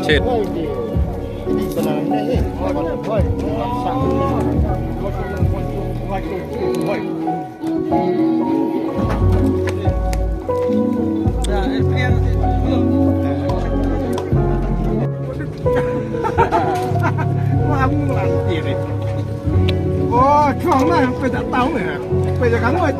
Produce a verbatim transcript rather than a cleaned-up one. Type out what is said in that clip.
Shit. Ôi, không này, phải đã tao này. Phải đã cắn rồi.